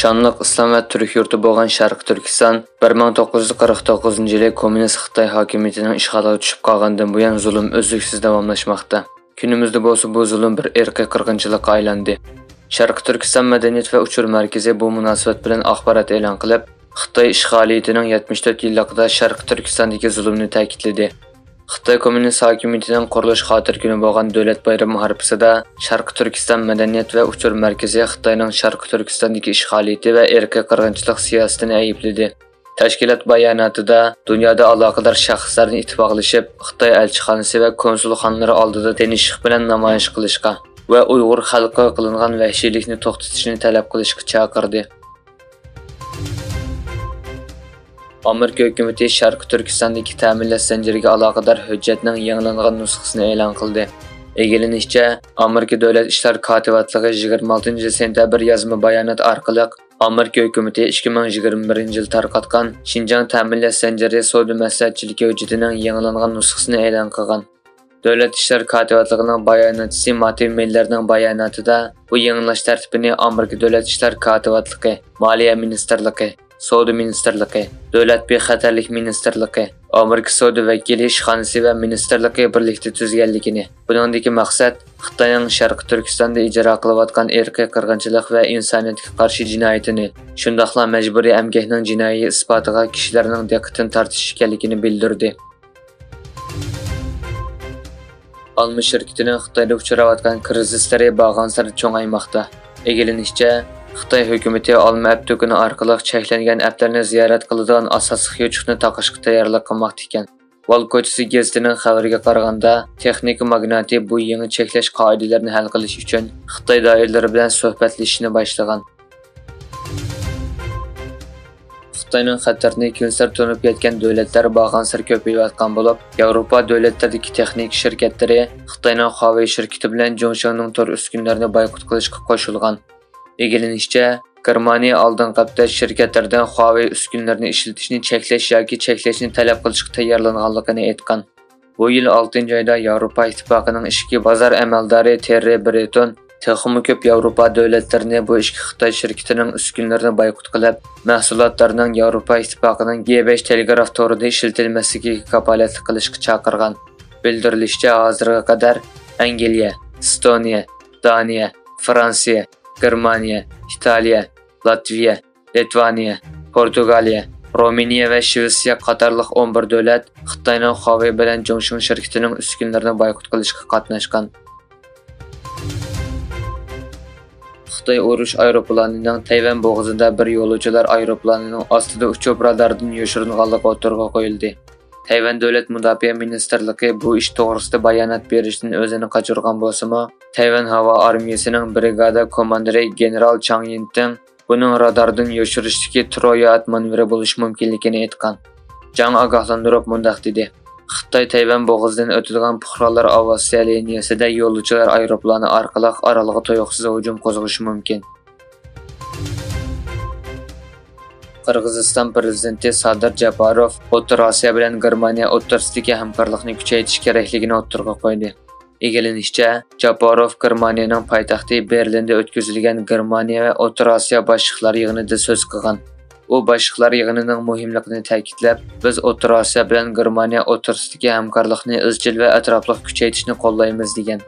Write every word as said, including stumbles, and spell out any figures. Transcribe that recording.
داڭلىق ئىسلام ۋە تۈرك يۇرتى بولغان شەرقىي تۈركىستان بىر مىڭ توققۇز يۈز قىرىق توققۇزىنچى يىلى كوممۇنىست خىتاي ھاكىمىيىتىنىڭ ئىشغالىغا چۈشۈپ قالغاندىن بۇيان زۇلۇم ئۈزلۈكسىز داۋاملاشماقتا. كۈنىمىزدە بولسا بۇ زۇلۇم بىر ئىرقىي قىرغىنچىلىققا ئايلاندى. شەرقىي تۈركىستان مەدەنىيەت ۋە ئۇچۇر مەركىزى بۇ مۇناسىۋەت بىلەن ئاخبارات ئېلان قىلىپ، خىتاي ئىشغالىيىتىنىڭ يەتمىش تۆت يىللىقىدا شەرقىي تۈركىستاندىكى زۇلۇمنى تەكىتلىدى. خىتاي كوممۇنىست ھاكىمىيىتىنىڭ قۇرۇلۇش خاتىرە كۈنى بولغان دۆلەت بايرىمى ھارپىسىدا شەرقىي تۈركىستان مەدەنىيەت ۋە ئۇچۇر مەركىزى خىتاينىڭ شەرقىي تۈركىستاندىكى ئىشغالىيىتى ۋە ئىرقىي قىرغىنچىلىق سىياسىتىنى ئەيىبلىدى. تەشكىلات باياناتىدا دۇنيادا ئالاقىدار شەخسلەرنى ئىتتىپاقلىشىپ، خىتاي ئەلچىخانىسى ۋە كونسۇلخانىلىرى ئالدىدا تىنچلىق بىلەن نامايىش قىلىشقا ۋە ئۇيغۇر خەلقىگە قىلىنغان ۋەھشىيلىكنى توختىتىشنى تەلەپ قىلىشقا چاقىردى. ئامېرىكا ھۆكۈمىتى شەرقىي تۈركىستاندىكى تەمىنلەش زەنجىرىگە ئالاقىدار ھۆججەتنىڭ يېڭىلانغان نۇسخىسىنى ئېلان قىلدى. ئىگىلىنىشىچە، ئامېرىكا دۆلەت ئىشلار كاتىۋاتلىقى يىگىرمە ئالتىنچى سېنتەبىر يازما بايانات ئارقىلىق ئامېرىكا ھۆكۈمىتى ئىككى مىڭ يىگىرمە بىرىنچى يىل تارقاتقان شىنجاڭ تەمىنلەش زەنجىرى سودا مەسلىھەتچىلىكى ھۆججىتىنىڭ يېڭىلانغان نۇسخىسىنى ئېلان قىلغان. دۆلەت ئىشلار كاتىۋاتلىقىنىڭ باياناتچىسى ماتېۋ مىللېرنىڭ باياناتىدا بۇ يېڭىلاش تەرتىپىنى ئامېرىكا دۆلەت ئىشلار كاتىۋاتلىقى، مالىيە مىنىستىرلىقى، سودا مىنىستىرلىقى، دۆلەت بىخەتەرلىك مىنىستىرلىقى، ئامېرىكا سودا ۋەكىللىك ئىشخانىسى ۋە مىنىستىرلىقى بىرلىكتە تۈزگەنلىكىنى، بۇنىڭدىكى مەقسەت خىتاينىڭ شەرقىي تۈركىستاندا ئىجرا قىلىۋاتقان ئىرقىي قىرغىنچىلىق ۋە ئىنسانىيەتكە قارشى جىنايىتىنى، شۇنداقلا مەجبۇرىي ئەمگەكنىڭ جىنايى ئىسپاتىغا كىشىلەرنىڭ دىققىتىنى تارتىش ئىكەنلىكىنى بىلدۈردى. ئالما شىركىتىنىڭ خىتايدا ئۇچراۋاتقان كىرىزىسلىرى بارغانسېرى چوڭايماقتا. ئىگىلىنىشىچە، خىتاي ھۆكۈمىتى ئالما ئەپ دۇكىنى ئارقىلىق چەكلەنگەن ئەپلەرنى زىيارەت قىلىدىغان ئاساسلىق يوچۇقنى تاقاشقا تەييارلىق قىلماقتا ئىكەن. ۋال كوچىسى گېزىتىنىڭ خەۋىرىگە قارىغاندا، تېخنىكا ماگناتى بۇ يېڭى چەكلەش قائىدىلىرىنى ھەل قىلىش ئۈچۈن خىتاي دائىرىلىرى بىلەن سۆھبەتلىشىشنى باشلىغان. خىتاينىڭ خەتىرىنى كۈنسېرى تونۇپ يەتكەن دۆلەتلەر بارغانسېرى كۆپىيىۋاتقان بولۇپ، ياۋروپا دۆلەتلىرىدىكى تېخنىكا شىركەتلىرى خىتاينىڭ خۇاۋېي شىركىتى بىلەن جۇڭشىڭنىڭ تور ئۈسكۈنىلىرىنى بايقۇت قىلىشقا قوشۇلغان. ئىگىلىنىشىچە، گېرمانىيە ئالدىنقى ھەپتە شىركەتلەردىن خۇاۋېي ئۈسكۈنىلىرىنى ئىشلىتىشنى چەكلەش ياكى چەكلەشنى تەلەپ قىلىشقا تەييارلانغانلىقىنى ئېيتقان. بۇ يىل ئالتىنچى ئايدا ياۋروپا ئىتتىپاقىنىڭ ئىچكى بازار ئەمەلدارى تېررى برېتون تېخىمۇ كۆپ ياۋروپا دۆلەتلىرىنى بۇ ئىككى خىتاي شىركىتىنىڭ ئۈسكۈنىلىرىنى بايقۇت قىلىپ، مەھسۇلاتلارنىڭ ياۋروپا ئىتتىپاقىنىڭ گې بەش تېلېگراف تورىدا ئىشلىتىلمەسلىكىگە كاپالەتلىك قىلىشقا چاقىرغان. بىلدۈرۈلۈشىچە، ھازىرغا قەدەر ئەنگلىيە، ئېستونىيە، دانىيە، فرانسىيە، گېرمانىيە، ئىتالىيە، لاتۋىيە، لىتۋانىيە، پورتۇگالىيە، رومىنىيە ۋە شىۋېتسىيە قاتارلىق ئون بىر دۆلەت خىتاينىڭ خۇاۋېي بىلەن جۇڭشىڭ شىركىتىنىڭ ئۈسكۈنىلىرىنى بايقۇت قىلىشقا قاتناشقان. خىتاي ئۇرۇش ئايروپىلانىنىڭ تەيۋەن بوغۇزىدا بىر يولۇچىلار ئايروپىلانىنىڭ ئاستىدا ئۇچۇپ، راداردىن يوشۇرۇنغانلىقى ئوتتۇرىغا قويۇلدى. تەيۋەن دۆلەت مۇداپىئە مىنىستىرلىقى بۇ ئىش توغرىسىدا بايانات بېرىشتىن ئۆزىنى قاچۇرغان بولسىمۇ، تەيۋەن ھاۋا ئارمىيىسىنىڭ برىگادا كوماندىرى گېنېرال چاڭ يىنتىڭ بۇنىڭ راداردىن يوشۇرۇشتىكى ترويات مانېۋىرى بولۇشى مۇمكىنلىكىنى ئېيتقان. جاڭ ئاگاھلاندۇرۇپ مۇنداق دېدى: خىتاي تەيۋەن بوغۇزىدىن ئۆتىدىغان پۇقرالار ئاۋىئاتسىيە لىنىيەسىدە يولۇچىلار ئايروپىلانى ئارقىلىق ئارالغا تۇيۇقسىز ھۇجۇم قوزغىشى مۇمكىن. قىرغىزىستان پىرېزىدېنتى سادىر جاپاروف ئوتتۇرا ئاسىيا بىلەن گېرمانىيە ئوتتۇرىسىدىكى ھەمكارلىقنى كۈچەيتىش كېرەكلىكىنى ئوتتۇرىغا قويدى. ئىگىلىنىشىچە، جاپاروف گېرمانىيەنىڭ پايتەختى بېرلىندا ئۆتكۈزۈلگەن گېرمانىيە ۋە ئوتتۇرا ئاسىيا باشلىقلار يىغىنىدا سۆز قىلغان. ئۇ باشلىقلار يىغىنىنىڭ مۇھىملىقىنى تەكىتلەپ، بىز ئوتتۇرا ئاسىيا بىلەن گېرمانىيە ئوتتۇرىسىدىكى ھەمكارلىقنى ئىزچىل ۋە ئەتراپلىق كۈچەيتىشنى قوللايمىز، دېگەن.